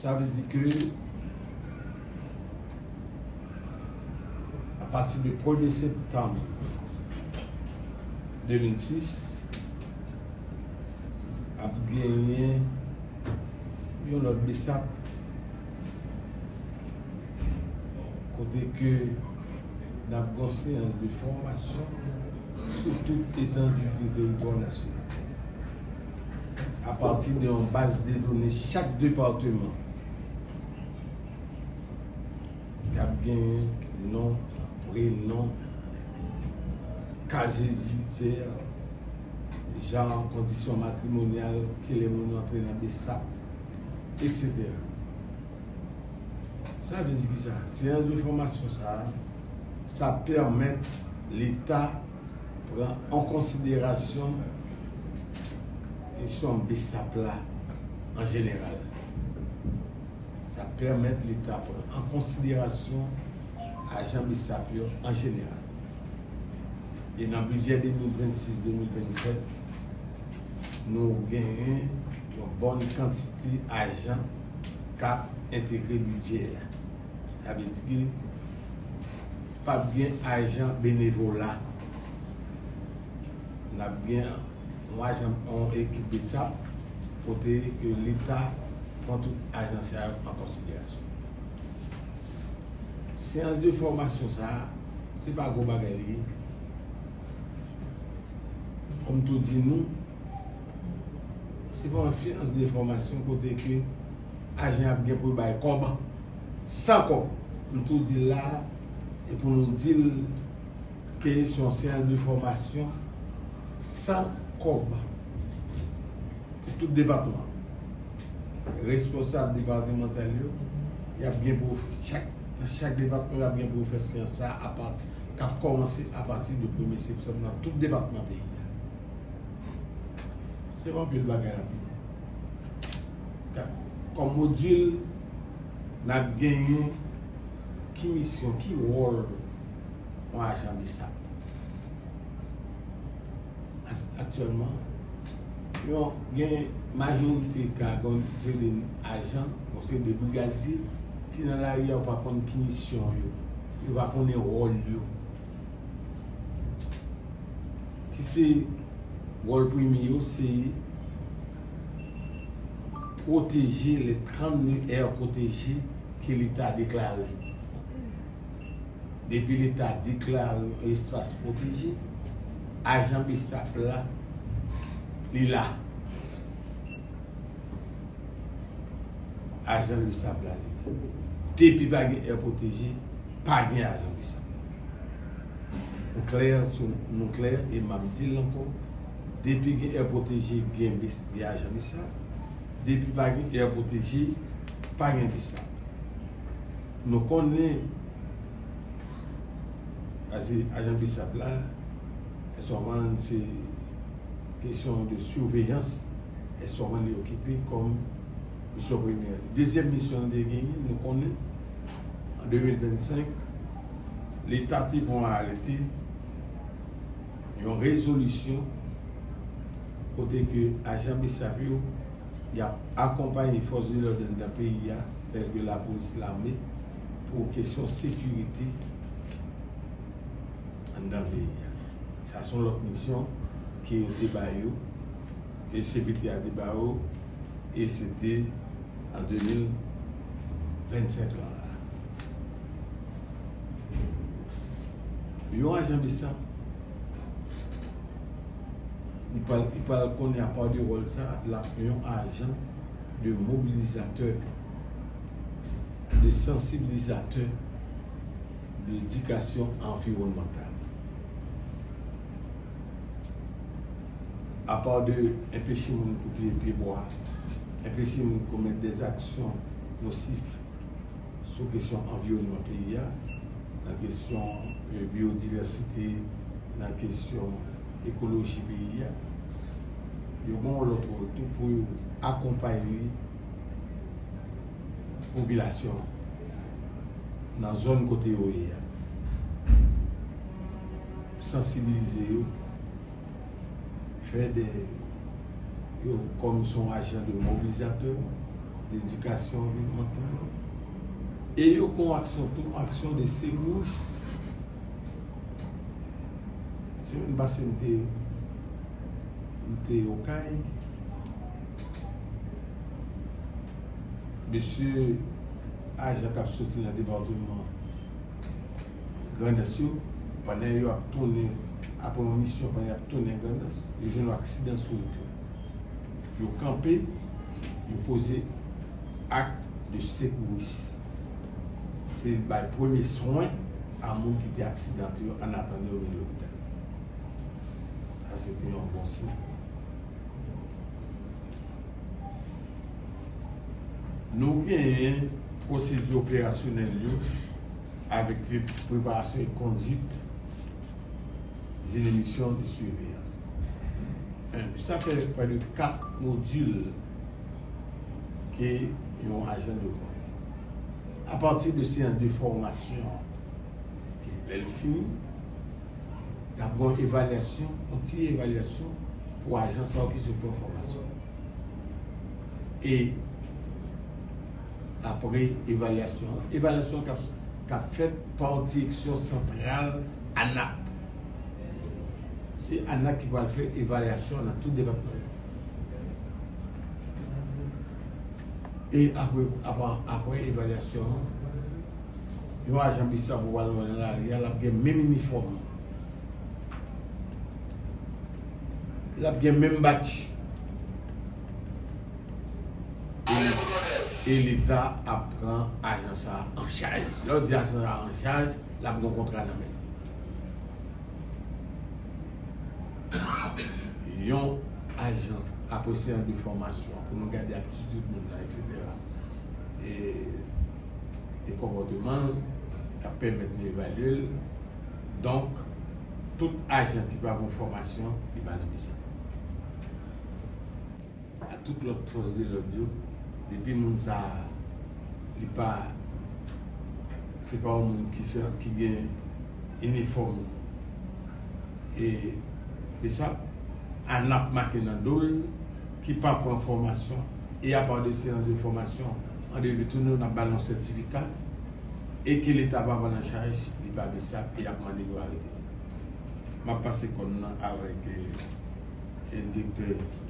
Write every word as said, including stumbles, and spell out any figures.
Sa vle di ke apati de premye septanm de mil sis, ap genyen yon lòt BSAP kote ke n ap gen yon seyans de fòmasyon sou tout etandi de teritwa nasyonal. Apati de yon baz de done chak depatman, k ap genyen non, prenon, kazye jidisyè, jan, kondisyon matrimonyal, kilè moun yo antre nan BSAP, etsetera. Sa vle di ki sa? Seyans de fòmasyon sa a, sa pèmèt Leta pran an konsiderasyon kesyon BSAP la an jeneral. Sa pèmèt Leta pran an konsiderasyon ajan BSAP yo an jeneral. E nan bidjè de mil vennsis de mil vennsèt, nou genyen yon bòn kantite ajan k ap entegre bidjè a. Sa vle di ke p ap gen ajan benevola. N ap gen yon ajan, yon ekip BSAP kote ke Leta pran tout ajan sa yo an konsiderasyon. Seyans de fòmasyon sa a, se pa gwo bagay li ye. Kòm tou di nou, se pa yon seyans de fòmasyon kote ke ajan ap gen pou bay kòb, san kòb. M tou di l la, e pou nou di l ke se yon seyans de fòmasyon san kòb pou tout depatman. Responsab depatmantal yo, y ap gen pou chak, nan chak depatman, y ap gen pou yo fè seyans sa a apati, k ap kòmanse apati de premye septanm nan tout depatman peyi a. Se pa anpil bagay la. Kòm modil, n ap genyen ki misyon, ki wòl yon ajan BSAP. Aktyèlman, yon, gen majorite ka gen yon seri de ajan, yon seri de brigadye ki nan lari a, yo pa konn ki misyon yo, yo pa konnen wòl yo. Ki se wòl premye yo, se pwoteje les trente-deux aires protégées ke Leta deklare. Depi Leta deklare yon espas pwoteje, ajan BSAP la, li la. Ajan BSAP la, li la. Depi pa gen air protégé, pa gen ajan BSAP. Nou klè, sou, nou klè, e m ap di l ankò, depi gen air protégé, gen, gen ajan BSAP. Depi pa gen air protégé, pa gen BSAP. Nou konnen, paske ajan BSAP la, èske w konprann, se kesyon de siveyans, èske w konprann, li okipe kòm misyon premyè. Dezyèm misyon l te genyen, nou konnen, an de mil vennsenk, Leta te pran arete, yon rezolisyon, kote ke ajan BSAP yo, y ap akonpaye fòs de lòd anndan peyi a, tèl ke lapolis, lame, pou kesyon sekirite anndan peyi a. Sa se yon lòt misyon ke yo te ba yo, ke C P T a te ba yo, e se te an de mil vennsenk lan la. Yon ajan BSAP, li pral, li pral konnen apa de wòl sa, l ap yon ajan de mobilizatè, de sansibilizatè, de edikasyon anviwònmantal. Apa de enpeche moun koupe pye bwa, enpeche moun komèt dè aksyon nosif sou kesyon anviwònman peyi a, nan kesyon, eh, biyodivèsite, nan kesyon ekoloji peyi a, yo gen yon lòt wòl tou pou yo akonpaye popilasyon an nan zòn kote yo ye a. Sansibilize yo, fè de, yo kòm se yon ajan de mobilizatè, Ledikasyon anviwònmantal. E yo gen yon aksyon tou, yon aksyon de sekouris. Semèn pase, m te, m te Okay. Mesye ajan k ap soti nan depatman Grandans yo, pandan yo ap tounen, apre yon misyon, pandan y ap tounen Grandans, yo jwenn yon aksidan sou wout yo. Yo kanpe, yo poze acte de secourisme. Se bay premye swen a moun ki te aksidante yo, an atandan yo mennen lopital. Sa se te yon bon siy. Nou genyen pwosedi operasyonèl yo avèk pre-, preparasyon e kondwit, mission de surveillance. Sa fè près de kat modil ke yon ajan dwe konnen. Apati de seyans de fòmasyon, lè l fini, y ap gen yon evalyasyon, yon ti evalyasyon pou ajan sa yo ki sot pran fòmasyon. E apre evalyasyon an, evalyasyon k ap, k ap fèt pa direksyon santral ANAP. Se ANAP ki pral fè evalyasyon nan tout depatman yo. E apre, apre, apre evalyasyon an, yon ajan BSAP ou pral wè nan lari a, l ap gen menm inifòm. L ap gen menm badj. E, e Leta ap pran ajan sa a an chaj. Lè w di ajan sa a an chaj, l ap gen yon kontra nan men l. Yon ajan apre seyans de fòmasyon pou nou gade aptitid moun nan, etsetera. E, e konpòteman l, k ap pèmèt nou evalye l. Donk, tout ajan ki pa gen fòmasyon, li pa nan BSAP. A tout lòt fòs de lòd yo, depi moun sa a, li pa, se pa yon moun ki se, ki gen inifòm, e, BSAP, ANAP make nan do l, ki pa pran fòmasyon, e apa de seyans de fòmasyon, an debit nou, n ap ba l yon sètifika, e ke Leta pa pran nan chaj, li pa BSAP, e y ap mande pou arete. M ap pase kòn nan avèk, eh, eh, direktè.